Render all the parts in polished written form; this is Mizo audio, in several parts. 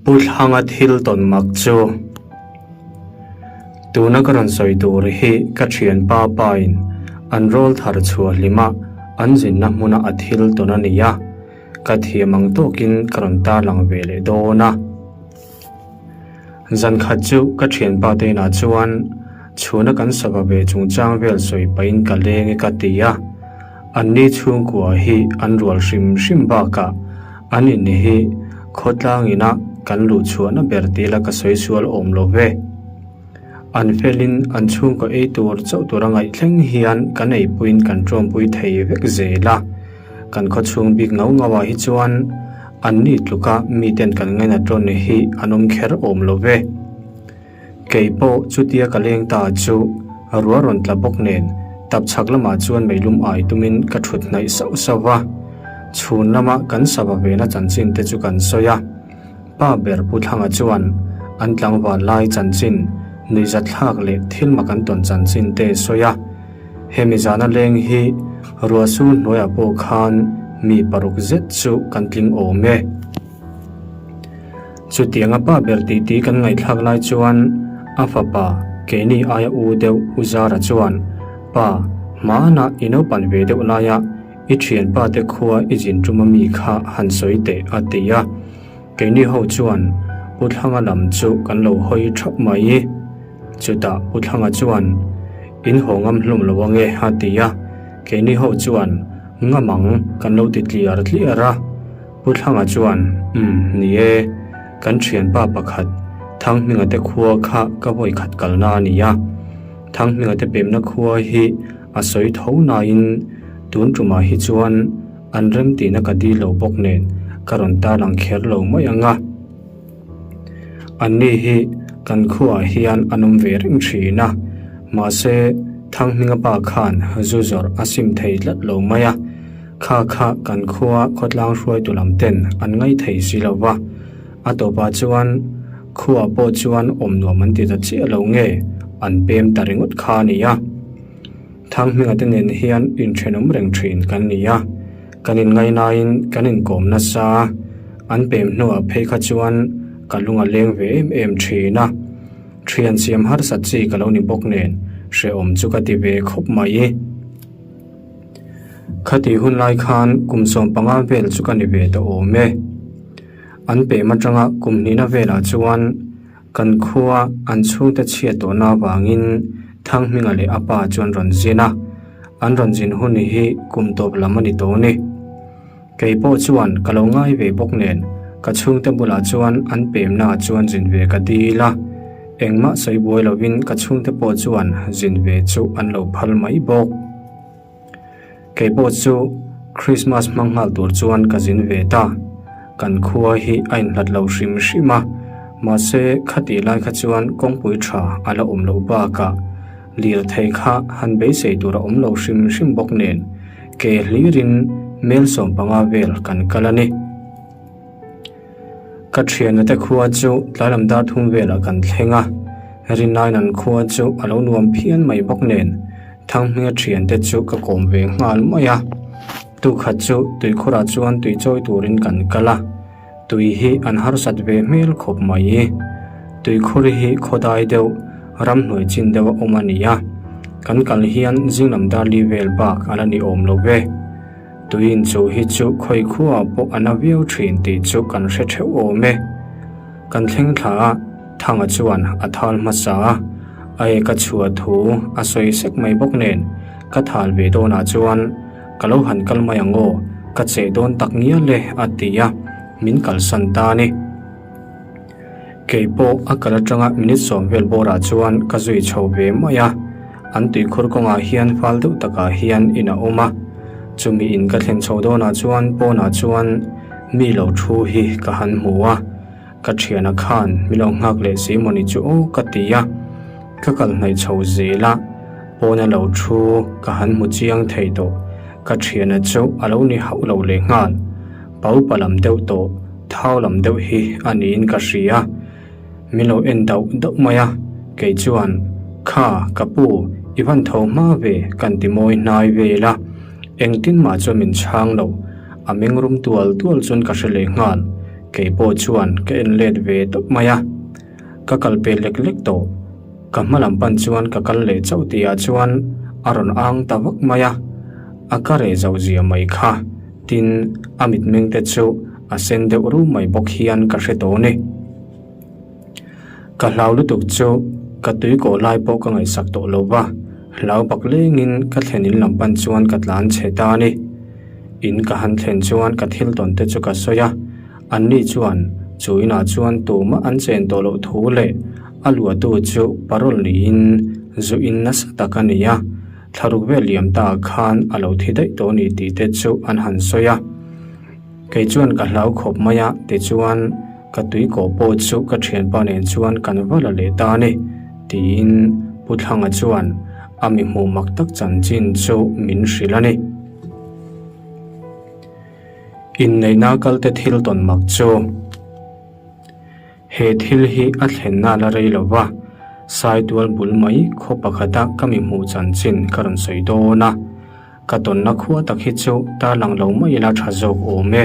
Pu Thlanga thil tawn mak chu. Tuna ka rawn sawi tur hi ka thianpa pain an rawl thar chhuah hlima an zinna hmuna a thil tawn a ni a, ka thiam ang tawkin ka rawn tarlang ve leh dawn a. Zan khat chu ka thianpa te inah chuan chhuna kan sava ve chungchang vel sawi pahin ka leng e ka ti a, anni chhungkua hi an rual hrim hrim bakah an in hi khawtlang ina kan luh chhuahna ber tila ka sawi sual awm lo ve. An felin an chhungkaw ei tur chauh tura ngaih thleng hian kan eipuiin kan ṭawmpui thei vek zel a. Kan khawchhung bik ngau ngau ah hi chuan an ni tluka miten kan ngainat rawn hi an awm kher awm lo ve. Kei pawh chutia ka leng ta chu ruah rawn tla bawk nen tap chhak lamah chuan meilum ai tumin ka thut hnaih sauh sauh va. Chhun lama kan sava vena chanchin te chu kan sawi a. Pa ber Pu Thlanga chuan an tlangval lai chanchin, nuihzatthlak leh thil mak an tawn chanchin te sawi a. Hemi zana leng hi ruahsur hnuaiah pawh khan mi paruk zet chu kan tling awm e. Chutianga pa ber titi kan ngaihthlak lai chuan a fapa keini aia u deuh U Zara chuan, Pa, hmanah i naupan ve deuh laia i thianpa te khua i zin tum ami kha han sawi teh a ti a. Keini ho chuan Pu Thlanga lam chu kan lo hawi thap mai. Chutah Pu Thlanga chuan, In haw ngam hlum lo ange a ti a, keini ho chuan, Ngam ang kan lo ti tliar tliar a. Pu Thlanga chuan, Umm, ni e, kan thianpa pakhat Thanghminga te khua kha ka vawi khat kalna a ni a. Thanghminga te pemna khua hi a sawi tho nain tun tumah hi chuan an remtihna ka dil lo bawk nen ka rawn tarlang kher lo mai ang a. Anni hi kan khuaah hian an awm ve reng thin a, mahse Thanghminga pa khan zu zawrh a sim thei tlat lo mai a, kha kha kan khua khawtlang hruaitu lam ten an ngaih thei si lo va, a tawpah chuan khuaah pawh chuan awm nuam an ti ta chiah lo nge an pem ta ringawt kha a ni a. Thanghminga te nen hian inthenawm reng thin kan ni a. Kan inngainain kan inkawm nasa a, an pem hnuah phei kha chuan ka lung a leng ve em em thin a. Thian siam harsat chi ka lo ni bawk nen hrehawm chu ka ti ve khawp mai. Khati hun lai khan kum 15 vel chu ka ni ve ta awm e. An pem atanga kum hnihna velah chuan kan khua an chhungte chhiat tawhna avangin Thanghminga leh a pa chu an rawn zin a, an rawn zin hun hi kum tawp lam a ni tawh ni. Kei pawh chuan ka lo ngai ve bawk nen ka chhungte bulah chuan an pemna ah chuan zin ve ka dil a, engmah sawi buai lovin ka chhungte pawh chuan zin ve chu an lo phal mai bawk. Kei pawh chu Christmas hmang nghal tur chuan ka zin ve ta. Kan khua hi a inhlat lo hrim hrim a, mahse khatih lai kha chuan kawngpui tha a la awm loh bakah lirthei kha han beisei tur a awm lo hrim hrim bawk nen ke hlirin mel 15 vel kan kal a ni. Ka thiana te khua chu tlailam dar thum velah kan thleng a, Rinaiin an khua chu a lo nuam phian mai bawk nen Thanghminga thiante chu ka kawm ve nghal mai a. Tukhat chu tuikhurah chuan tui chawi turin kan kal a, tui hi an harsat ve hmel khawp mai. Tuikhur hi khawdai deuh, ramhnuai chin deuh a awm a ni a, kan kal hian zinglam dar li vel bak a la ni awm lo ve. Tui inchuh hi chu khawi khuaah pawh a na viau thin tih chu kan hre theuh awm e. Kan thleng thla a, Thanga chuan a thal hmasa a, a eka chhuah thu a sawi sek mai bawk nen ka thal ve dawnah chuan ka lo han kal mai ang aw, ka cheh dawn tak ngial e a ti a, min kalsan ta a ni. Kei pawh a kal atanga minute sawm vel bawrah chuan ka zui chho ve mai a, an tuikhur kawngah hian fal deuh takah hian in a awm a, chumi in ka thlen chho dawnah chuan pawnah chuan mi lo thu hi ka han hmu a, ka thiana khan mi lo nghak leh si mawni chu aw ka ti a, ka kal hnaih chho zel a, pawna lo thu ka han hmu chiang thei tawh, ka thiana chu a lo ni hauh lo leh nghal. Paupa lam deuh tawh, thau lam deuh hi a niin ka hria. Min lo en dauh dauh mai a, kei chuan, Kha, ka pu, i van tho hma ve, kan ti mawi hnai vel a. Engtin mah chuan min chhang lo, a meng rum tual tual chuan ka hre leh nghal. Kei pawh chuan ka en let ve tawp mai a, ka kal pe lek lek tawh. Ka hma lam pan chuan ka kal leh chauh tihah chuan a rawn ang ta vak mai a, a ka reh zauh zia mai kha. Tin, a mitmeng te chu a sen deuh rum mai bawk hian ka hre tawh ni. Ka hlau lutuk chu ka tui kawh lai pawh ka ngaihsak tawh lo va, hlau bak lengin ka thlen in lam pan chuan ka tlan chhe ta a ni. In ka han thlen chuan ka thil tawn te chu ka sawi a, anni chuan chu inah chuan tumah an chen tawh loh thu leh a luahtu chu parole niin zu in nasa tak a ni a, thlaruk vel liam ta khan a lo thi daih tawh a ni tih te chu an han sawi a. Kei chuan ka hlau khawp mai a, tichuan ka tui kawh pawh chu ka thianpa nen chuan kan va la leh ta a ni, tiin Pu Thlanga chuan a mi hmuh mak tak chanchin chu min hrilh a ni. Inneihna kalte thil tawn mak chu. He thil hi a thlenna la rei lo va, Saitual bul mai khaw pakhata ka mi hmuh chanchin ka rawn sawi dawn a. Ka tawnna khua tak hi chu tarlang lo mai ila tha zawk awm e.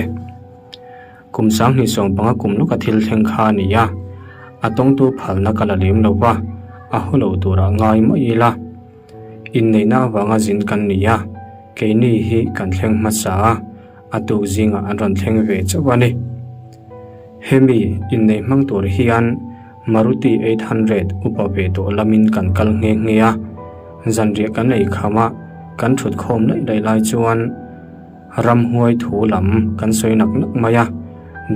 Kum sanghnih sawmpanga kum lawka thil thleng kha a ni a, a tawngtu phalna ka la lem lo va, a haw lo turah ngai mai ila. Inneihna avanga zin kan ni a, keini hi kan thleng hmasa a, a tuk zingah an rawn thleng ve chauh a ni. Hemi inneih hmang tur hian Maruti 800 upa ve tawh lamin kan kal nghe nghe a, zanriah kan ei kham a, kan thut khawm laih laih lai chuan ramhuai thu lam kan sawi nak nak mai a,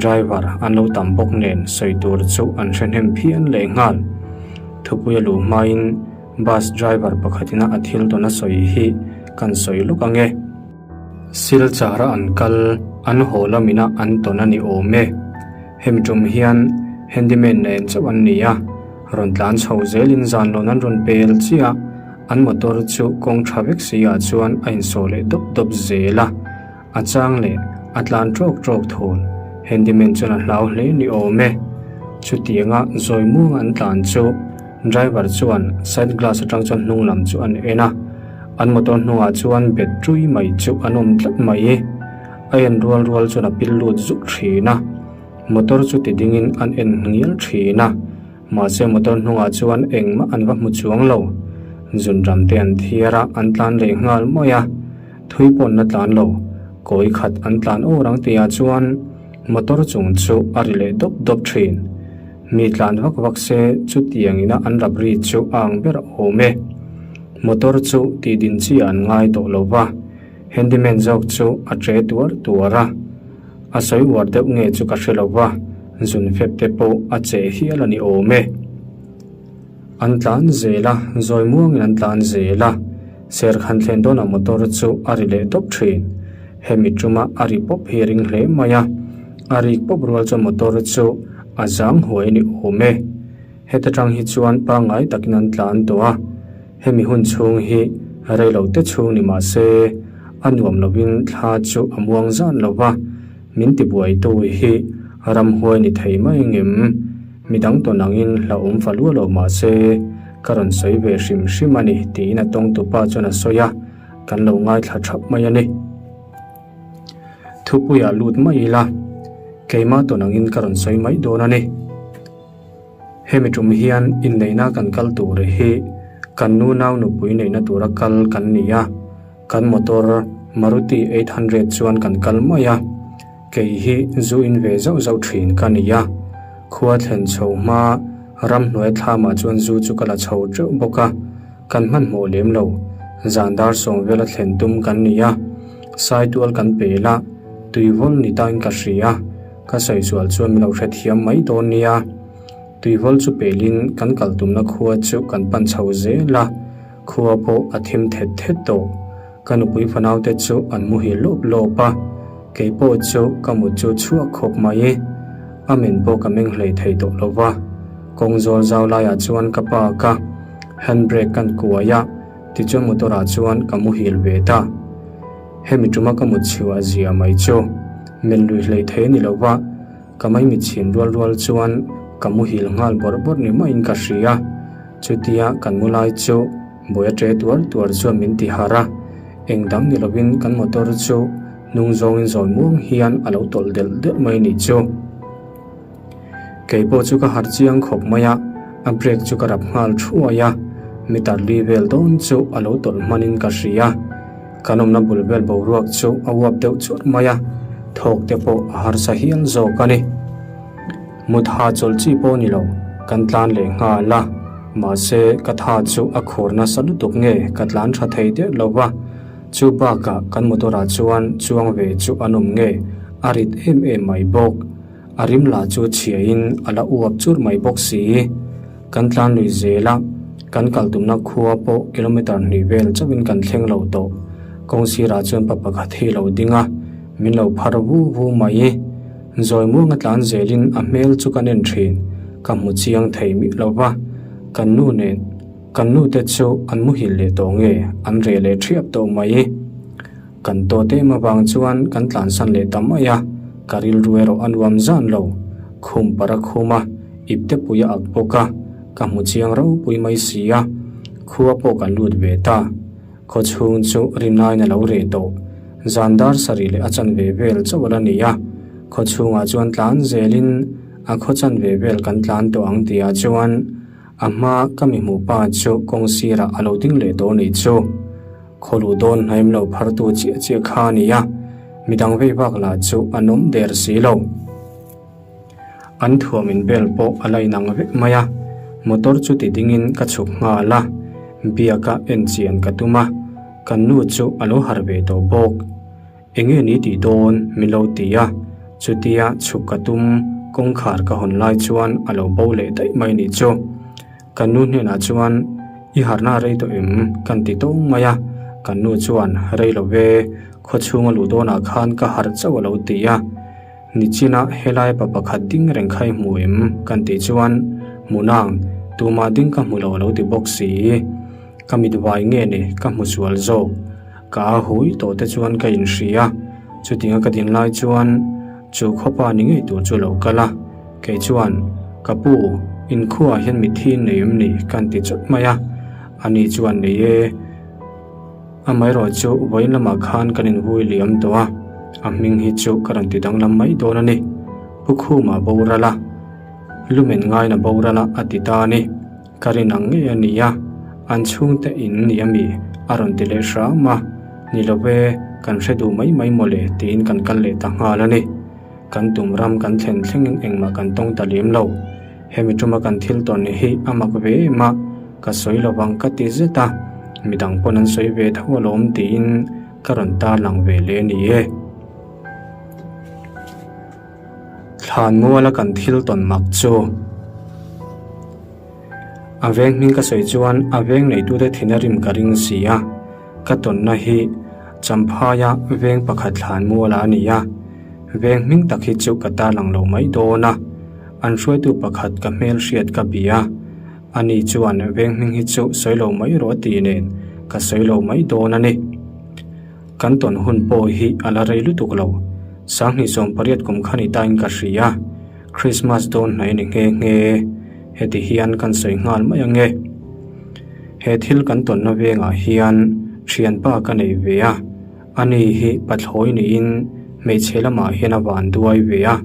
driver an lo tam bawk nen sawi tur chu an hre hnem phian leh nghal. Thupui a luh hmain bus driver pakhatina a thil tawn a sawi hi kan sawi lawk ang e. Silchar a an kal, an haw lamina an tawn a ni awm e. Hemi tum hian handyman nen chauh an ni a, rawn tlan chho zelin zanlawn an rawn pel chiah a, an motor chu kawng tha vek si ah chuan a insawh leh dawp dawp zel a, a chang leh a tlan tawk tawk thul. Handyman chuan a hlau hle ni awm e. Chutianga zawi muang an tlan chu driver chuan side glass atang chuan hnung lam chu an en a, an motor hnungah chuan bet ṭui mai chu an awm tlat mai. A en rual rual chuan a pil lut zuk thin a, motor chu ti dingin an en hnial thin a, mahse motor hnungah chuan engmah an va hmu chuang lo. Zunram te an thiar a, an tlan leh nghal mai a, thui pawn la tlan lo, kawi khat an tlan awr ang tihah chuan motor chung chu a ri leh dawp dawp thin. Mi tlan vak vak se chutiang ina an rap ri chu a ang ber awm e. Motor chu tihdin chi an ngai tawh lo va. Handyman zawk chu a che tuar tuar a, a sawi uar deuh nge chu ka hre lo va, zun fep te pawh a che hial a ni awm e. An tlan zel a, zawi muangin an tlan zel a, Serkhan thlen dawnah motor chu a ri leh tawp thin. Hemi tuma a ri pawp hi a ring hle mai a, a rik pawp rual chuan motor chu a zang huai a ni awm e. Heta tang hi chuan pangngai takin an tlan tawh a. Hemi hun chhung hi rei lo te chhung ni mah se, a nuam lovin thla chu a muang zan lo va, min tibuaitu hi ramhuai ni thei mai ngem? Midang tawn angin hlauhawm fa lua lo mah se, ka rawn sawi ve hrim hrim a ni tiin a tawngtupa chuan a sawi a, kan lo ngaithla thap mai a ni. Thupuiah lut mai ila, keimah tawn angin ka rawn sawi mai dawn a ni. Hemi tum hian inneihna kan kal tur hi kan nu nau nupui neihna tura kal kan ni a, kan motor Maruti 800 chuan kan kal mai a, kei hi zu in ve zauh zauh thin ka ni a, khua thlen chho hma ramhnuai thlamah chuan zu chu ka la chho teuh bawk a, kan hmanhmawh lem lo, zan dar sawm vela thlen tum kan ni a, saitual kan pel a, tuivawl ni tain ka hria. Ka sawi sual chuan min lo hrethiam mai dawn nia. Tuivawl chu pelin kan kal tumna khua chu kan pan chho zel a, khua pawh a thim thet thet tawh. Ka nupui fanaute chu an muhil lawp lawp a, kei pawh chu ka mut chu chhuak khawp mai. A men pawh ka meng hlei thei tawh lo va, kawng zawl zau laiah chuan ka park a, handbrake kan kuai a, tichuan motor ah chuan ka muhil ve ta. Hemi tuma ka mut chhiuah zia mai chu men lui hlei thei a ni lo va, ka maimichhin rual rual chuan ka muhil nghal bawrh bawrh ni maiin ka hria. Chutia kan mu lai chu buai a ṭe tuar tuar chuan min ti harh a, eng dang ni lovin kan motor chu hnung zawngin zawi muang hian a lo tawlh delh delh mai ni chu. Kei pawh chu ka harh chiang khawp mai a, a brake chu ka rap nghal thuai a, meter li vel dawn chu a lo tawlh hmanin ka hria. Kan awmna bul vel boruak chu a uap deuh churh mai a, thawk te pawh a harsa hial zawk a ni. Mut ha chawlh chi pawh ni lo, kan tlan leh nghal a, mahse ka tha chu a khur nasa lutuk nge ka tlan tha thei der lo va, chu bakah kan motor ah chuan chuang ve chu an awm nge a rit em em mai bawk. A rim lah chu chhiain a la uap chur mai bawk si. Kan tlan lui zel a, kan kal tumna khua pawh kilometer hnih vel chauhin kan thleng lo tawh. Kawng sirah chuan pa pakhat hi lo ding a, min lo phar vu vu mai. Zawi muanga tlan zelin a hmel chu ka nen thin, ka hmu chiang thei miah lo va. Kan nu nen, kan nu te chu an muhil leh tawh nge an reh leh thiap tawh mai. Kan tawt em avang chuan kan tlansan leh ta mai a, ka rilru erawh a nuam zan lo. Khum par a khum a, ipte pui a ak bawk a, ka hmu chiang ropui mai si a. Khua pawh kan lut ve ta. Khaw chhung chu rinaiin a lo reh tawh. Zan dar sarih leh a chanve vel chauh a la ni a. Khaw chhungah chuan tlan zelin a khaw chanve vel kan tlan tawh ang tihah chuan a hma ka mi hmuh pa chu kawng sirah a lo ding leh tawh a nih chu. Khawluh dawn hnaim lo phartu chiah chiah kha a ni a, midang vei vak lah chu an awm der si lo. An thuam in bel pawh a la inang vek mai a, motor chu ti dingin ka chhuk nghal a, biaka en chian ka tum a, kan nu chu a lo harh ve tawh bawk. Enge ni tih dawn min lo ti a, chutia chhuk ka tum kawngkhar ka hawn lai chuan a lo bo leh daih mai nih chu. Kan nu hnenah chuan i harhna rei tawh em kan ti tawng mai a, kan nu chuan rei lo ve, khaw chhunga luh dawnah khan ka harh chauh a lo ti a. Nichina helai pa pakhat ding reng kha i hmu em kan tih chuan hmunang tumah ding ka hmu lo a lo ti bawk si. Ka mit vai nge ni ka hmu sual zawk. Ka a hui tawh te chuan ka inhria, chutinga ka din lai chuan chu khawpa ni ngei tur chu lo kal a, kei chuan, Ka pu, inkhuaah hian mitthi in nei em ni? Kan ti chawt mai a, ani chuan nei e, amaherawh chu vawiin lamah khan kan invui liam tawh a, a hming hi chu ka rawn ti danglam mai dawn a ni, Pu Khuma boral a, lumen ngaina boral a a ti ta a ni. Ka rin ang ngei a ni a, an chhungte in ni a mi? a rawn ti leh hram a, Ni lo ve, kan hre duh mai mai mawle tiin kan kal leh ta nghal a ni. Kan tum ram kan thlen thlengin engmah kan tawng ta lem lo. Hemi tuma kan thil tawn hi a mak ve em a, ka sawi lo vang ka ti zet a, midang pawn an sawi ve tho alawm tiin ka rawn tarlang ve leh a ni e. Thlan muala kan thil tawn mak chu. A veng hming ka sawi chuan a veng neitute thin a rim ka ring si a, ka tawnna hi Champhaia veng pakhat thlan muala a ni a, veng hming tak hi chu ka tarlang lo mai dawn a, an hruaitu pakhat ka hmel hriat ka bia a, ani chuan veng hming hi chu sawi lo mai rawh a tih nen ka sawi lo mai dawn a ni. Kan tawn hun pawh hi a la rei lutuk lo. 2018 kum kha ni tain ka hria. Christmas dawn hnai ni nghe nghe. Heti hian kan sawi nghal mai ange. He thil kan tawnna vengah hian thianpa ka nei ve a. Ani hi pathlawi niin hmeichhe lamah hian a van duai ve a.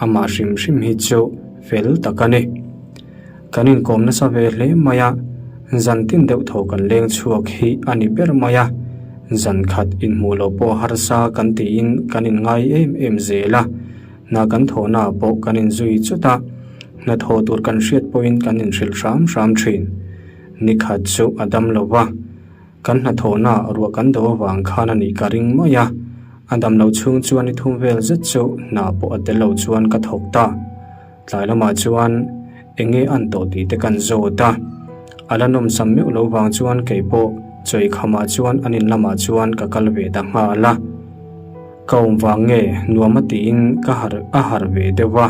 Amah hrim hrim hi chu fel tak a ni. Kan inkawm nasa ve hle mai a, zan tin deuh tho kan leng chhuak hi a ni ber mai a, zan khat inhmuh loh pawh harsa kan tiin kan inngai em em zel a, hna kan thawhna ah pawh kan inzui chut a, hna thawh tur kan hriat pawhin kan inhrilh hram hram thin. Nikhat chu a dam lo va, kan hna thawhna ah ruah kan do avang khan a nih ka ring mai a, a dam loh chhung chuan ni thum vel zet chu hna pawh a tel lo chuan ka thawk ta. Tlai lamah chuan eng nge an tawh tih te kan zawt a, a la nawmsam meuh lo vang chuan kei pawh chawi khamah chuan an in lamah chuan ka kal ve ta nghal a. Ka awm vang nge nuam a tiin ka harh a harh ve deuh a,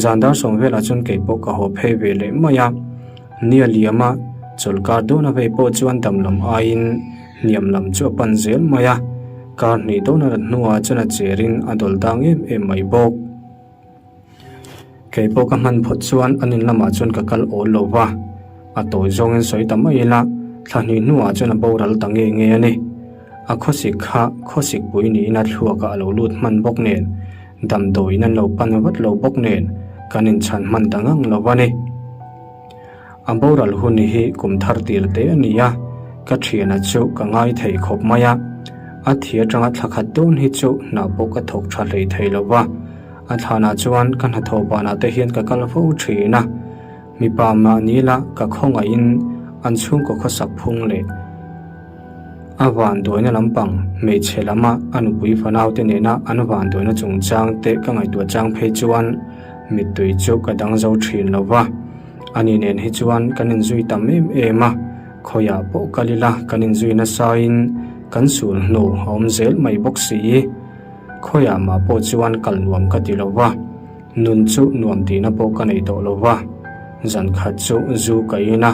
zan dar sawm velah chuan kei pawh ka haw phei ve leh mai a. Ni a liam a, chawlhkar dawn a vei pawh chuan dam lam aiin hniam lam chu a pan zel mai a, kar hnih dawn a rat hnuah chuan a cherin a dawl dang em em mai bawk. Kei pawh ka hman phawt chuan an in lamah chuan ka kal awl lo va, a tawi zawngin sawi ta mai ila, thla hnih hnuah chuan a boral ta nge nge a ni. A khawsik kha khawsik pui niin a thluakah a lo lut hman bawk nen, damdawiin an lo pan vat lo bawk nen, Kan inchhan hman ta ngang lo a ni. A boral hun hi kum thar tir te a ni a, ka thiana chu ka ngai thei khawp mai a. A thi atanga thla khat dawn hi chu hna pawh ka thawk tha hlei thei lo va. A thlanah chuan ka hnathawh banah te hian ka kal fo thin a. Mipa mahni la ka khawngaihin an chhungkaw khawsak phung leh a vanduaina lampang hmeichhe lama a nupui fanaute nena an vanduaina chungchang te ka ngaihtuah chang phei chuan mittui chu ka dang zo thin lo va. Ani nen hi chuan kan inzui tam em em a, khawiah pawh kal ila kan inzui nasain kan sul hnu a awm zel mai bawk si. Khawiah mah pawh chuan kal nuam ka ti lo va, nun chu nuam tihna pawh ka nei tawh lo va. Zan khat chu zu ka in a,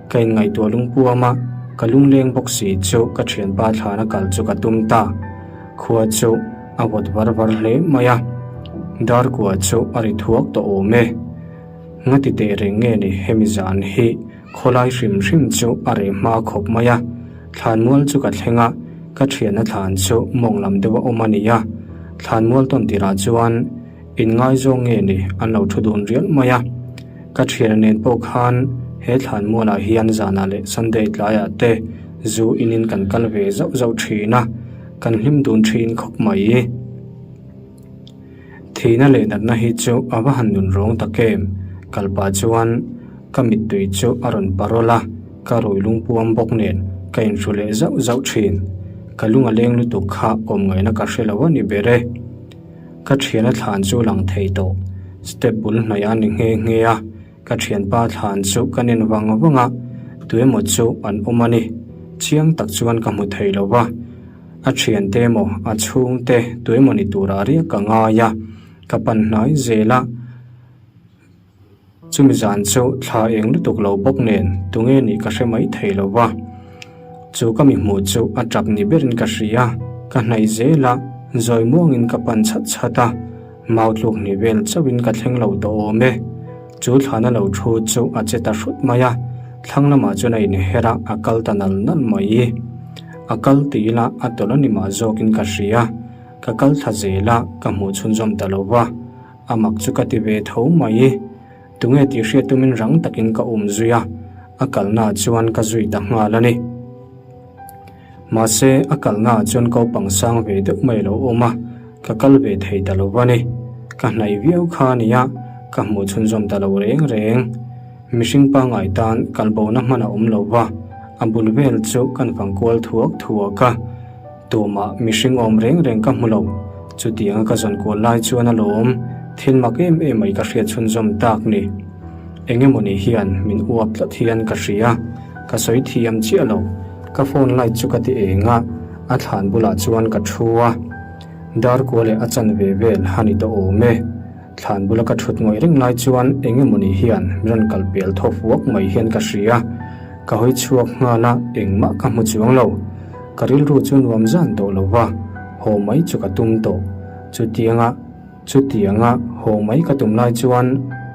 ka inngaihtuah lungpuam a, ka lungleng bawk si chu ka thianpa thlana kal chu ka tum ta. Khua chu a vawt var var hle mai a, darkua chu a ri thuak tawh awm e. Ngati teh reng nge ni hemi zan hi khawlai hrim hrim chu a reh hma khawp mai a, thlanmual chu ka thleng a, ka thianna thlan chu mawng lam deuh a awm a ni a, thlanmual tawn tirah chuan inngaizawng nge ni an lo thu dun rial mai a, ka thiana nen pawh khan he thlanmualah hian zanah leh Sunday tlaiah te zu inin kan kal ve zauh zauh thin a, kan hlim dun thin khawp mai. Thihna leh natna hi chu a va han nun rawng tak em? Kalpa chuan ka mittui chu a rawn parawl a, ka rui lungpuam bawk nen ka inhru leh zauh zauh thin. Ka lung a leng lutuk kha awm ngaihna ka hre lo a ni ber e. Ka thiana thlan chu lang thei tawh. Step bul hnaih a ni nghe nghe a, ka thianpa thlan chu ka nen vang vang a, tuemaw chu an awm a ni. Chiang tak chuan ka hmu thei lo va. A thiante emaw a chhungte tuemaw ni turah riak ka ngai a, ka pan hnai zel a. Chumi zan chu thla eng lutuk lo bawk nen tunge nih ka hre mai thei lo va. Chu ka mi hmuh chu a tap ni berin ka hria, ka hnaih zel a, zawi muangin ka pan chhat chhat a, mau tluk ni vel chauhin ka thleng lo tawh awm e. Chu thlana lo thu chu a che ta hrut mai a, thlang lamah chuan a inher a, a kal ta nal nal mai. A kal ti ila a tawlh a ni mah zawkin ka hria, ka kal thla zel a, ka hmuh chhunzawm ta lo va, a mak chu ka ti ve tho mai. Tunge tih hriat tumin rang takin ka um zui a, a kalnaah chuan ka zui ta nghal a ni. Mahse, a kalnaah chuan kopang sang ve deuh mai a lo awm a, ka kal ve thei ta lo va ni. Ka hnaih viau kha a nia, ka hmuh chhunzawm ta lo reng reng. Mihring pangngai tan kalbona hman a awm lo va, a bul vel chu kan fang kual thuak thuak a. Tumah mihring awm reng reng ka hmu lo. Chutianga ka zawn kual lai chuan a lawm, thil mak em em mai ka hriat chhunzawm tak ni. Eng emawni hian min uap tlat hian ka hria, ka sawi thiam chiah lo. Ka phone light chu ka ti eng a, a thlan bulah chuan ka thu a. Dar kua leh a chanve vel a ni tawh awm e. Thlan bula ka thut ngawih reng lai chuan eng emawni hian min rawn kal pel thaw fuak mai hian ka hria. Ka hawi chhuak nghal a, engmah ka hmu chuang lo. Ka rilru chu nuam zan tawh lo va, haw mai chu ka tum tawh. Chutianga chutianga haw mai ka tum lai chuan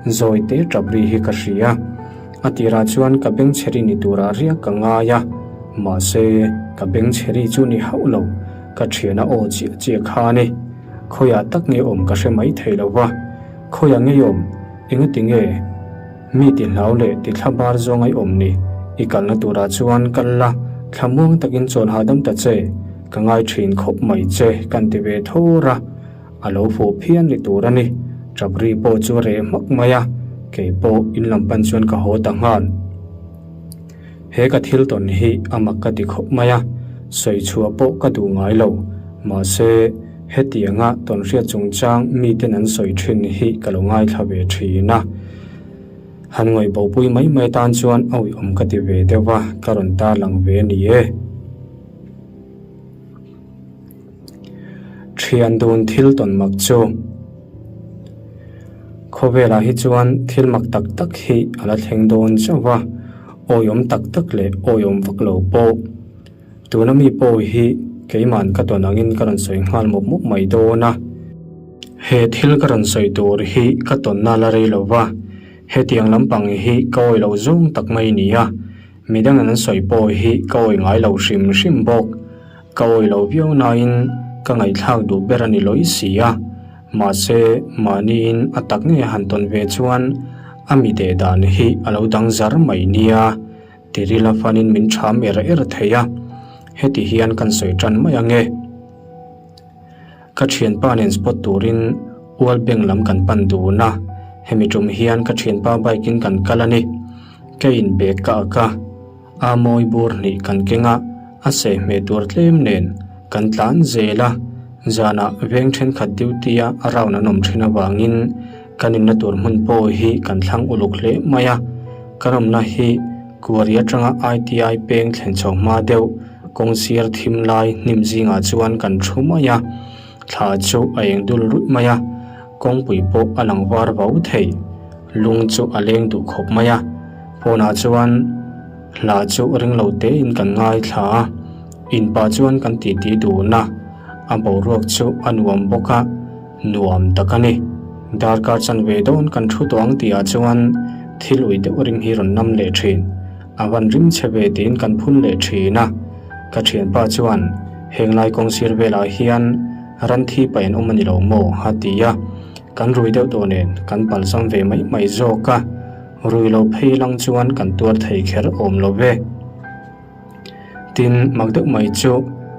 zawi te tap ri hi ka hria. A tirah chuan ka bengchheri ni turah riak ka ngai a, mahse ka bengchheri chu ni hauh lo, ka thiana aw chiah chiah kha a ni. Khawiah tak nge awm ka hre mai thei lo va, khawiah ngei awm, engati nge mi ti hlau leh ti thla bar zawng ai awm ni, i kalna turah chuan kal la, thla muang takin chawl hahdam ta che, ka ngai thin khawp mai che kan ti ve thawr a, a lo fuh phian ni tur a ni, tap ri pawh chu a reh hmak mai a, kei pawh in lam pan chuan ka haw ta nghal. He ka thil tawn hi a mak ka ti khawp mai a, sawi chhuah pawh ka duh ngai lo. Mahse, hetianga tawnhriat chungchang miten an sawi thin hi ka lo ngaithla ve thin a. Han ngawih bopui mai mai tan chuan a uiawm ka ti ve deuh a, ka rawn tarlang ve a ni e. Thian dun thil tawn mak chu Khawvelah hi chuan thil mak tak tak hi a la thleng dawn chauh va, awiawm tak tak leh awiawm vak lo pawh. Tuna mi pawh hi keiman ka tawn angin ka rawn sawi nghal mawp mawp mai dawn a. He thil ka rawn sawi tur hi ka tawnna la rei lo va, hetiang lampang hi ka awi lo zawng tak mai ni a. Midang an sawi pawh hi ka awi ngai lo hrim hrim bawk. Ka awi lo viau nain ka ngaihthlak duh ber a ni lawih si a. Mahse, mahniin a tak ngei a han tawn ve chuan a mi deh dan hi a lo dang zar mai nia. Tirila fanin min ṭham er er thei a, heti hian kan sawi ṭan mai ange. Ka thianpa nen spot turin Ual Bank lam kan pan dun a, hemi tum hian ka thianpa bike in kan kal a ni. Ka in bag ka ak a, a mawi bur hnih kan keng a, a seh hmeh tur tlem nen kan tlan zel a, zanah veng thenkhat duty a round an awm thin avangin kan inna tur hmun pawh hi kan thlang uluk hle mai a, kan awmna hi Kuari atanga ITI peng thlen chho hma deuh kawng sir thim lai hnim zingah chuan kan thu mai a, thla chu a eng dul ruih mai a, kawngpui pawh a lang var vau thei, lung chu a leng duh khawp mai a, pawnah chuan hla chu ring lo tein kan ngaithla a, inpah chuan kan titi dun a, a boruak chu a nuam bawk a. Nuam tak a ni. Darkar chanve dawn kan thu tawh ang tihah chuan thil ui deuh rim hi rawn nam leh thin. A van rim chhe ve tiin kan phun leh thin a. Ka thianpa chuan, Henglai kawng sir velah hian ran thi paih an awm a ni lo maw? a ti a. Kan rui deuh tawh nen kan palzam ve mai mai zawk a. Rui lo phei lang chuan kan tuar thei kher awm lo ve. Tin, mak deuh mai chu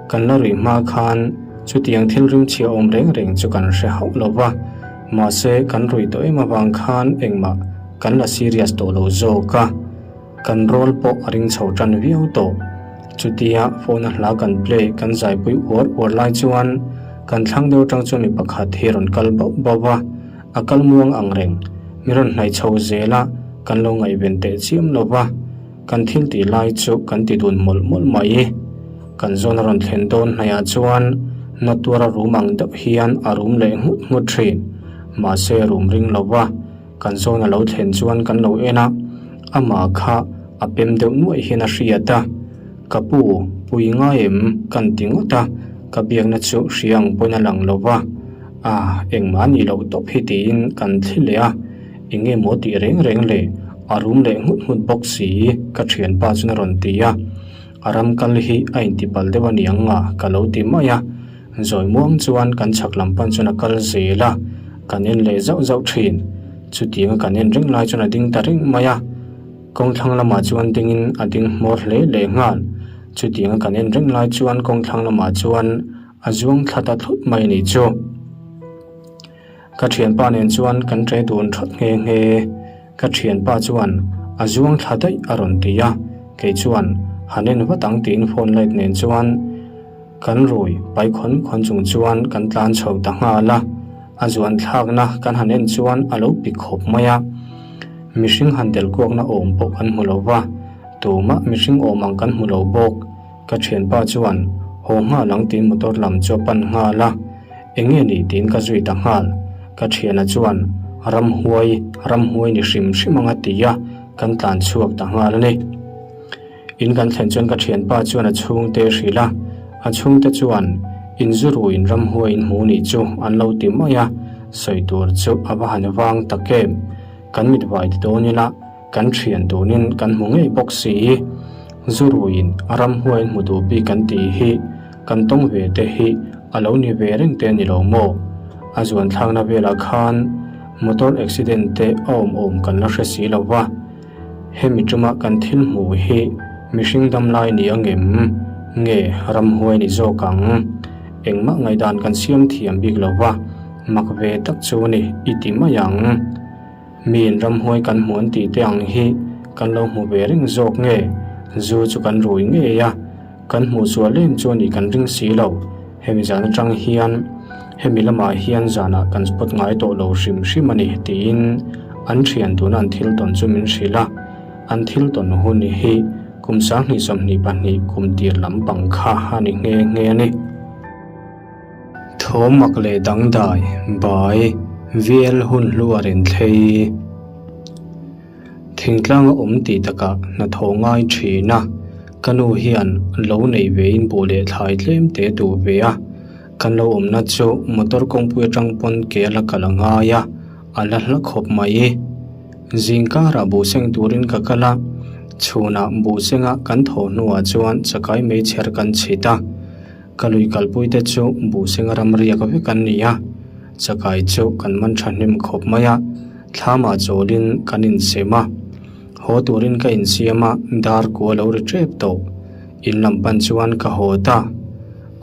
kan la ruih hma khan chutiang thil rimchhia awm reng reng chu kan hre hauh lo va, mahse kan ruih tawh em avang khan engmah kan la serious tawh lo zawk a, kan rawl pawh a ring chho tan viau tawh. Chutia phone a hla kan play kan zaipui uar uar lai chuan kan thlang deuh atang chuan mi pakhat hi rawn kal bauh bauh va, a kal muang ang reng, mi rawn hnaih chho zel a, kan lo ngaihven teh chiam lo va. Kan thil tih lai chu kan ti dun mawlh mawlh mai. Kan zawn a rawn thlen dawn hnaihah chuan na tuara rum ang deuh hian a rum leh nghut nghut thin. Mahse rum ring lo va, kan zawn a lo thlen chuan kan lo en a, amah kha a pem deuh nuaih hian a hriat a. Ka pu, pui ngai em? kan ti ngawt a, ka biakna chu hria ang pawhin a lang lo va. A, engmah a nih loh tawp hi tiin kan thli leh a. Eng nge maw tih reng reng le? A rum leh nghut nghut bawk si, ka thianpa chuan a rawn ti a. A ram kal hi a intipal deuh a ni ang a, ka lo ti mai a. Zawi muang chuan kan chhak lam pan chuan a kal zel a, kan en leh zauh zauh thin. Chutianga kan en reng lai chuan a ding ta reng mai a. Kawngthlang lamah chuan dingin a ding hmawr hle leh nghal. Chutianga kan en reng lai chuan kawngthlang lamah chuan a zuang thla ta thut mai a nih chu. Ka thianpa nen chuan kan ṭe dun ṭhawt nghe nghe. Ka thianpa chuan a zuang thla daih a rawn ti a, kei chuan han en vat ang tiin phone light nen chuan kan rui pai khawn khawn chung chuan kan tlan chho ta nghal a. A zuan thlakna kan han en chuan a lo pik khawp mai a, mihring han tel kuakna awm pawh kan hmu lo va, tumah mihring awm ang kan hmu lo bawk. Ka thianpa chuan haw nghal ang tiin motor lam chu a pan nghal a. Eng nge ni tiin ka zui ta nghal. Ka thiana chuan ramhuai, ramhuai ni hrim hrim anga ti a, kan tlan chhuak ta nghal a ni. In kan thlen chuan ka thianpa chuan a chhungte a hrilh a, a chhungte chuan in zu ruin ramhuai in hmu nih chu an lo ti mai a, sawi tur chu a va han vang tak em. Kan mit vai ti dawn ila kan thian tunin kan hmu ngei bawk si. Zu ruin ramhuai in hmu duh bik kan tih hi Kan tawng ve te hi a lo ni ve reng te a ni lo maw? A zuan thlakna velah khan motor accident te a awm awm kan la hre si lo va, hemi tuma kan thil hmuh hi mihring dam lai ni ang em? Nge ramhuai ni zawk ang? Engmah ngaihdan kan siam thiam bik lo va, mak ve tak chu ni i ti mai ang. Miin ramhuai kan hmu an tih te ang hi kan lo hmu ve reng zawk nge? Zu chu kan rui ngei a. Kan hmuh chhuah lem chu a nih kan ring si lo. Hemi zan atang hian hemi lamah hian zanah kan spot ngai tawh lo hrim hrim a ni tiin an thian tuna an thil tawn chu min hrilh a. An thil tawn hun hi kum 2022 kum tir lampang kha a ni nghe nghe a ni. Thawmak leh dangdai, bai, VL hun hlu a rin thlei. Thingtlanga awm tih takah hnathawh ngai thin a, ka nu hian lo nei vein buh leh thlai tlem te duh ve a, kan lo awmna chu motor kawngpui atang pawn ke a la kal a ngai a, a la hla khawp mai. Zingkarah buh seng turin ka kal a, chhunah buh senga kan thawh hnuah chuan chakai meichher kan chhit a, ka lui kalpui te chu buh senga ram riak vek an ni a. Chakai chu kan man thahnem khawp mai a, thlamah chawlin kan insem a. Haw turin ka insiam a, dar kua lo ri tep tawh. In lam pan chuan ka haw ta.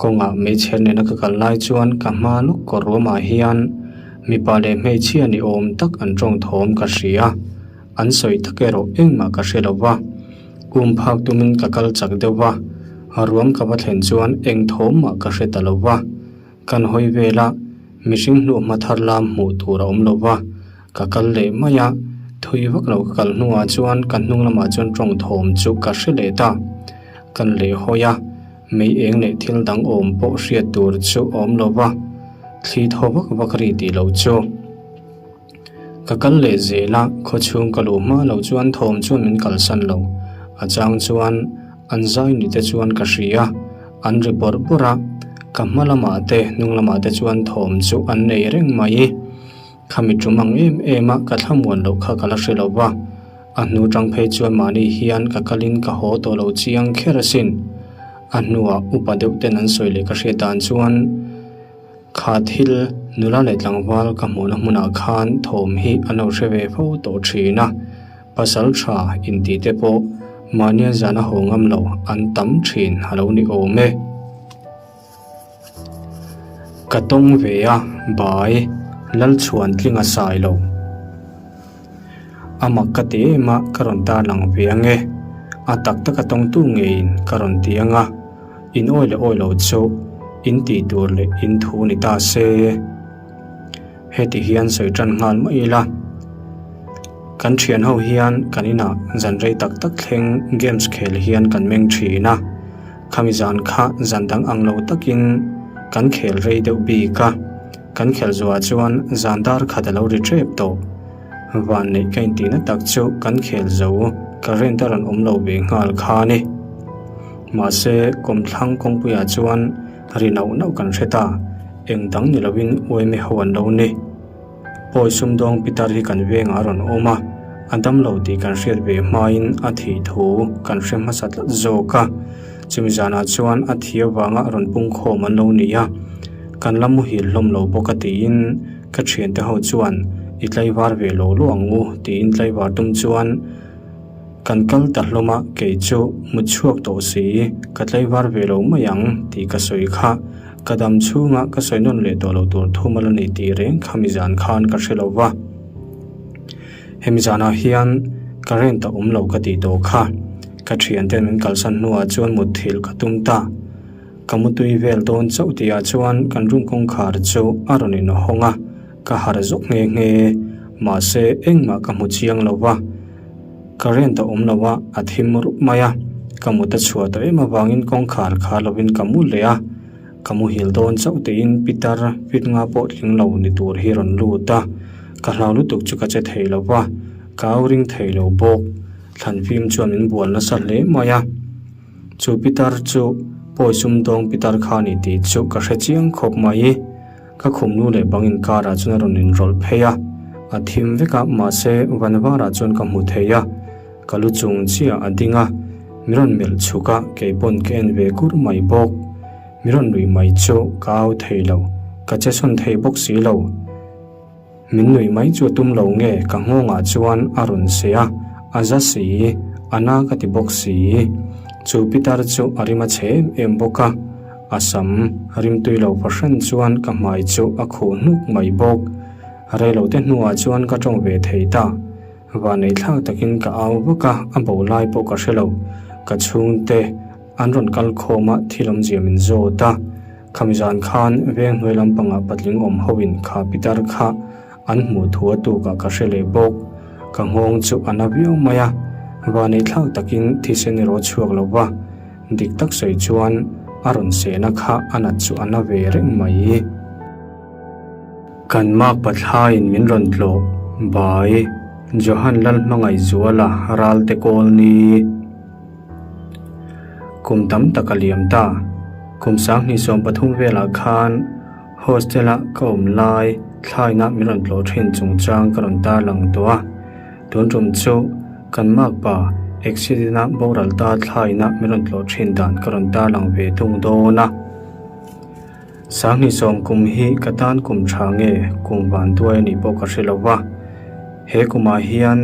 Kawngah hmeichher nena ka kal lai chuan ka hma lawk kawr ruamah hian mipa leh hmeichhia ni awm tak an tawng thawm ka hria. An sawi tak erawh engmah ka hre lo va. Kum phak tumin ka kal chak deuh va, ruam ka va thlen chuan eng thawm mah ka hre ta lo va. Kan hawi vel a, mihring hnuhma thar lam hmuh tur a awm lo va, ka kal leh mai a, thui vak lo ka kal hnuah chuan ka hnung lamah chuan tawng thawm chu ka hre leh ta. Kan leh hawi a, mei eng leh thil dang awm pawh hriat tur chu a awm lo va, thli thaw vak vak ri tih loh chu. Ka kal leh zel a, khawchhung ka luh hma loh chuan thawm chuan min kalsan lo. A chang chuan an zai ni te chuan ka hria, an ri bawrh bawrh a, ka hma lamah te hnung lamah te chuan thawm chu an nei reng mai. Khami tum ang em em a ka thlamuan loh kha ka la hre lo va, a hnu tang phei chuan mahni hian ka kalin ka haw tawh lo chiang kher asin. A hnuah upa deuh ten an sawi leh ka hriat dan chuan, Kha thil nula leh tlangval ka hmuhna hmunah khan thawm hi an lo hre ve fo tawh thin a, pasal tha intih te pawh mahnia zana haw ngam lo an tam thin a lo ni awm e. Ka tawng ve a, bai Lalchhuantlinga sai lo. A mak ka ti em a, ka rawn tarlang ve ang e. A tak taka tawngtu ngeiin ka rawn ti ang a, in awi leh awi lo chu in tih tur leh in thu ni ta se. Heti hian sawi tan nghal mai ila, kan thian ho hian kan inah zan rei tak tak thleng games khel hian kan meng thin a, khami zan kha zan dang ang lo takin kan khel rei deuh bik a. Kan khelh zuah chuan zan dar khat a lo ri tep tawh. Van neih ka intihna tak chu kan khel zo current a rawn awm lo ve nghal kha a ni. Mahse, kawmthlang kawngpuiah chuan ri nauh nauh kan hre ta, eng dang ni lovin uaime ho an lo ni. Pawi sumdawng pitar hi kan vengah a rawn awm a, a dam lo tih kan hriat ve hmain a thih thu kan hre hmasa tlat zawk a. Chumi zanah chuan a thi avanga rawn pungkhawm an lo ni a. Kan la muhil hlawm lo bawk a tiin ka thiante ho chuan i tlaivar ve lo lo ang u tiin tlaivar tum chuan kan kal ta hlawm a, kei chu mut chhuak tawh si ka tlaivar ve lo mai ang tih ka sawi kha ka dam chhunga ka sawi nawn leh tawh lo tur thum a la ni tih reng kha mizan khan ka hre lo va. Hemi zanah hian current a awm lo ka tih tawh kha ka thianten min kalsan hnuah chuan mutthilh ka tum ta. Ka mutui vel dawn chauh tihah chuan kan room kawngkhar chu a rawn inhawng a, ka harh zawk nghe nghe. Mahse, engmah ka hmu chiang lo va, current a awm lo a, a thim rup mai a. Ka mut a chhuah tawh em avangin kawngkhar khar lovin ka mu leh a, ka muhil dawn chauh tiin pitar fit nga pawh tling lo ni tur hi rawn lut a, ka hlau lutuk chu ka che thei lo va, ka au ring thei lo bawk. Thlanfim chuan min bual nasa hle mai a. Chu pitar chu pawi sumdawng pitar kha a ni tih chu ka hre chiang khawp mai. Ka khumnu leh bang inkarah chuan a rawn inrawlh phei a, a thim vek a, mahse van varah chuan ka hmu thei a, ka lu chung chiah a ding a, mi rawn melh chhuk a, kei pawn ka en ve kur mai bawk. Mi rawn nuih mai chu ka au thei lo, ka che sawn thei bawk si lo. Min nuih mai chu a tum lo nge ka nghawngah chuan a rawn seh a, a za si, a na ka ti bawk si. Chu pitar chu a rim a chhe em em bawk a, a sam rimtui lo fahran chuan ka hmai chu a khuh hnuk mai bawk. Reilote hnuah chuan ka tawng ve thei ta. Vanneithlak takin ka au vak a, a bo lai pawh ka hre lo. Ka chhungte an rawn kal khawm a, thil awmzia min zawt a. Khami zan khan veng hnuai lampangah patling awm hoin kha pitar kha an hmuh thu a tukah ka hre leh bawk. Ka nghawng chu a na viau mai a, vaneihthlak takin thisen erawh a chhuak lo va, dik tak sawi chuan a rawn sehna kha a nat chu a na ve reng mai. Kan mak pathlaiin min rawn tlawh bai Johan Lalhmangaihzuala Ralte Kawlni. Kum tam tak a liam ta. Kum 2013 velah khan hostel-a ka awm lai thlaina min rawn tlawh thin chungchang ka rawn tarlang tawh a. Tun tum chu kan makpa accident-a boral ta thlaina min rawn tlawh thin dan ka rawn tarlang ve thung dawn a. Sanghnih sawm kum hi ka tan kum tha nge kum vanduai a nih pawh ka hre lo va, he kumah hian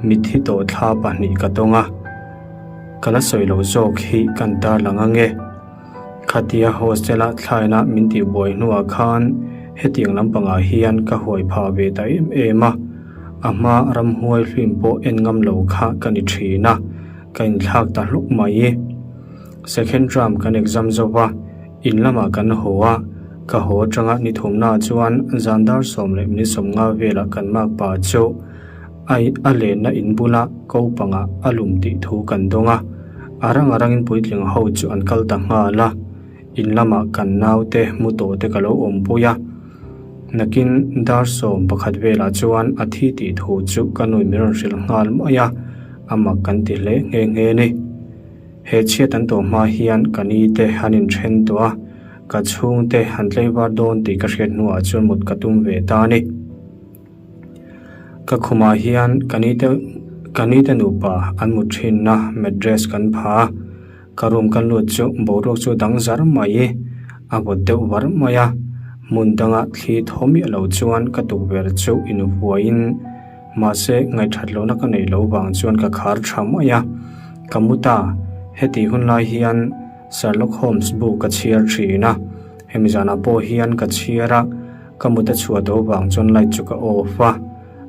mitthi tawh thla pahnih ka tawng a, ka la sawi lo zawk hi kan tarlang ange. Khatia hostel-a thlaina min tihbuai hnuah khan hetiang lampangah hian ka huai phah ve ta em em a, a hma ramhuai hlim pawh en ngam lo kha ka ni thin a, ka inthlak ta hluk mai. Second term kan exam zo va, in lamah kan haw a, ka haw atanga ni thumnaah chuan zan dar 10 leh minute 50 velah kan makpa chu ai a lenna in bula ko pangah a lum tih thu kan dawng a, a rang a rangin puitling ho chu an kal ta nghal a, in lamah kan naute mu tawh te ka lo awmpui a, nakin dar 11 velah chuan a thi tih thu chu ka nui min rawn hrilh nghal mai a, a mak kan ti hle nghe nghe ni. He chhiat an tawh hma hian ka ni te han inthen tawh a, ka chhungte han tleivar dawn tih ka hriat hnuah chuan mut ka tum ve ta a ni. Ka khumah hian ka ni te ka ni te nupa an mut thinna mattress kan pha a, ka room kan lut chu boruak chu dang zar mai a vawt deuh var mai a, hmun danga thli thaw miah lo chuan ka tukverh chu invuaiin Mahse, ngaihthat lohna ka neih loh vang chuan ka khar tha mai a, ka mu ta. Heti hun lai hian Sherlock Holmes bu ka chhiar thin a, hemi zanah pawh hian ka chhiar a, ka mut a chhuah tawh vang chuan light chu ka off a,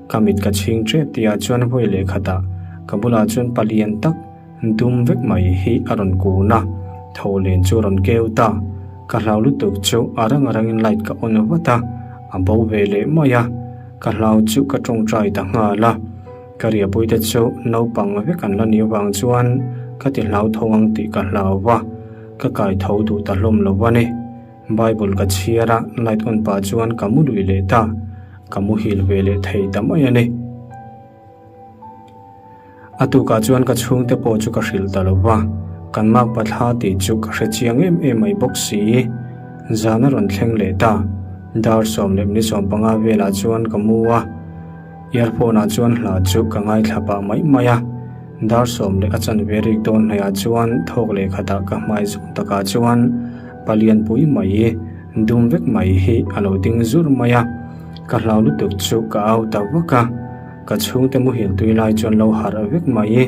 ka mit ka chhing tep tihah chuan vawi leh khatah ka bulah chuan palian tak dum vek mai hi a rawn kun a, tho len chu a rawn keu ta. Ka hlau lutuk chu a rang a rangin light ka on vat a, a bo ve leh mai a. Ka hlau chu ka tawngtai ta nghal a, ka riahpuite chu naupang vek an la nih avang chuan ka ti hlau tho ang tih ka hlau va, ka kai tho duh ta hlawm lo a ni. Bible ka chhiar a, light on pah chuan ka mu lui leh ta, ka muhil ve leh thei ta mai a ni. A tukah chuan ka chhungte pawh chu ka hrilh ta lo va, kan makpa thla tih chu ka hre chiang em em mai bawk si. Zan a rawn thleng leh ta, dar 10 leh minute 15 velah chuan ka mu a, earphone ah chuan hla chu ka ngaithla pah mai mai a. Dar sawm leh a chanve rik dawn hnaihah chuan thawk leh khatah ka hmai zawng takah chuan palianpui mai dum vek mai hi a lo ding zur mai a, ka hlau lutuk chu ka au ta vak a. Ka chhungte muhil tui lai chuan lo harh vek mai i,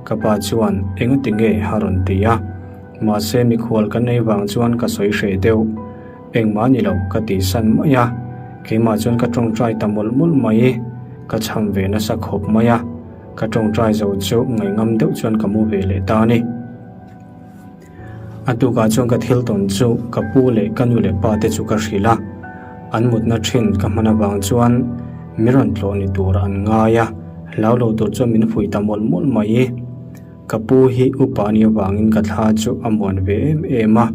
ka pa chuan engati nge a rawn ti a, mahse mikhual ka nei vang chuan ka sawi hreh deuh. Engmah ni lo ka tih san mai a, keimah chuan ka tawngtai ta mawlh mawlh mai i, ka chham ve nasa khawp mai a, ka tawngtai zo chu ngaihngam deuh chuan ka mu ve leh ta a ni. A tukah chuan ka thil tawn chu ka pu leh ka nu leh pa te chu ka hrilh a, an mutna thin ka hman avang chuan min rawn tlawh ni tur an ngai a, hlau lo tur chuan min fuih ta mawlh mawlh mai. Ka pu hi upa a nih avangin ka thla chu a muan ve em em a,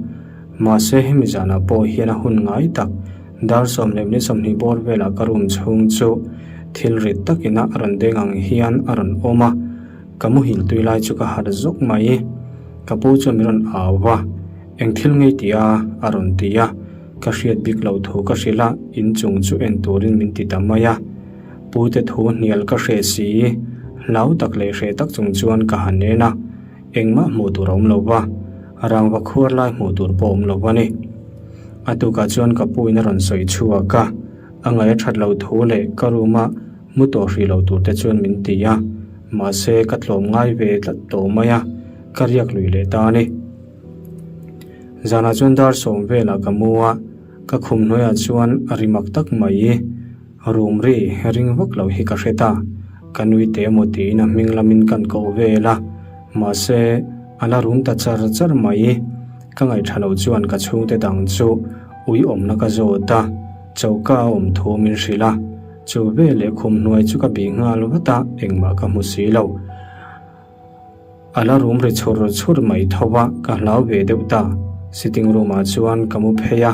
mahse hemi zanah pawh hian a hun ngai tak dar 10 leh minute 20 bawr velah ka room chhung chu thil rit takin a rawn deng ang hian a rawn awm a, Ka muhil tui lai chu ka harh zawk mai. Ka pu chuan min rawn au va, Eng thil ngei ti a? a rawn ti a. Ka hriat bik loh thu ka hrilh a, inchung chu en turin min ti ta mai a. Pute thu hnial ka hreh si, hlau tak leh hreh tak chung chuan ka han en a, engmah hmuh tur a awm lo va, rangva khuar lai hmuh tur pawh a awm lo a ni. A tukah chuan ka pu in a rawn sawi chhuak a, a ngaih a that loh thu leh ka room a Mu tawh hrih lo tur te chuan min ti a, mahse ka tlawm ngai ve tlat tawh mai a, ka riak lui leh ta a ni. Zanah chuan dar 10 velah ka mu a, ka khum hnuaiah chuan a ri mak tak mai, rum ri ring vak lo hi ka hre ta. Ka nui teh emaw tiin a hming lamin kan koh vel a, mahse a la rum ta char char mai. Ka ngaihṭha lo chuan ka chhungte dang chu ui awmna ka zawt a, choka a awm thu min hrilh a. Chu veleh khum hnuai chu ka bih nghal vat a, engmah ka hmu si lo. A la rum ri chhur chhur mai tho a, ka hlau ve deuh ta. Sitting room ah chuan ka mu phei a,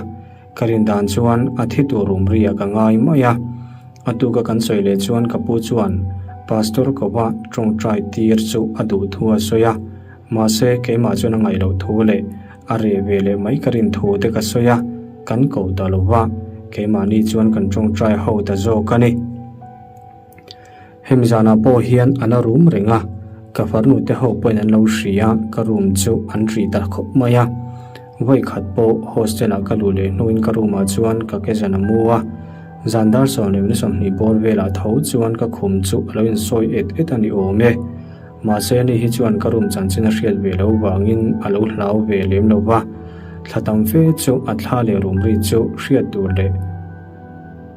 ka rin dan chuan a thi tur rum ri ah ka ngai mai a. A tuka kan sawi leh chuan ka pu chuan Pastor Kova tawngtai tir chu a duh thu a sawi a, mahse keimah chuan a ngaih loh thu leh A reh ve leh mai ka rin thu te ka sawi a, kan ko ta lo va, keimahni chuan kan tawngtai ho ta zawk a ni. Hemi zanah pawh hian a la rum reng a, ka farnu te ho pawhin an lo hria, ka room chu an ri ta khawp mai a. Vawi khat pawh hostel-ah ka luh leh hnuin ka room-ah chuan ka ke zan a mu a, zan dar 12 bawr velah tho chuan ka khum chu a lo insawi et et a ni awm e. Mahse ani hi chuan ka room chanchin a hriat ve loh vangin a lo hlau ve lem lo va, thla tam fe chu a thla leh room ri chu hriat tur leh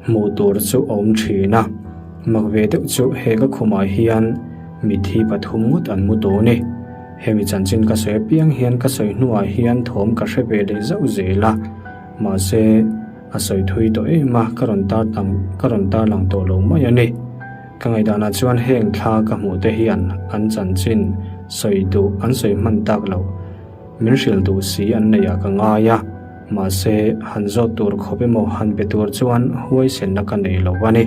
hmuh tur chu a awm thin a. Mak ve deuh chu he ka khumah hian mithi pathum ngawt an mu tawh ni. Hemi chanchin ka sawi apiang hian ka sawi hnuah hian thawm ka hre ve leh zauh zel a, mahse a sawi thui tawh em a, ka rawn tar lang ka rawn tar lang tawh lo mai a ni. Ka ngaihdanah chuan heng thla ka hmuh te hian an chanchin sawi duh an sawi hman tak loh min hrilh duh si an neih ah ka ngai a, mahse han zawt tur khawp emaw han be tur chuan huaisenna ka nei lo a ni.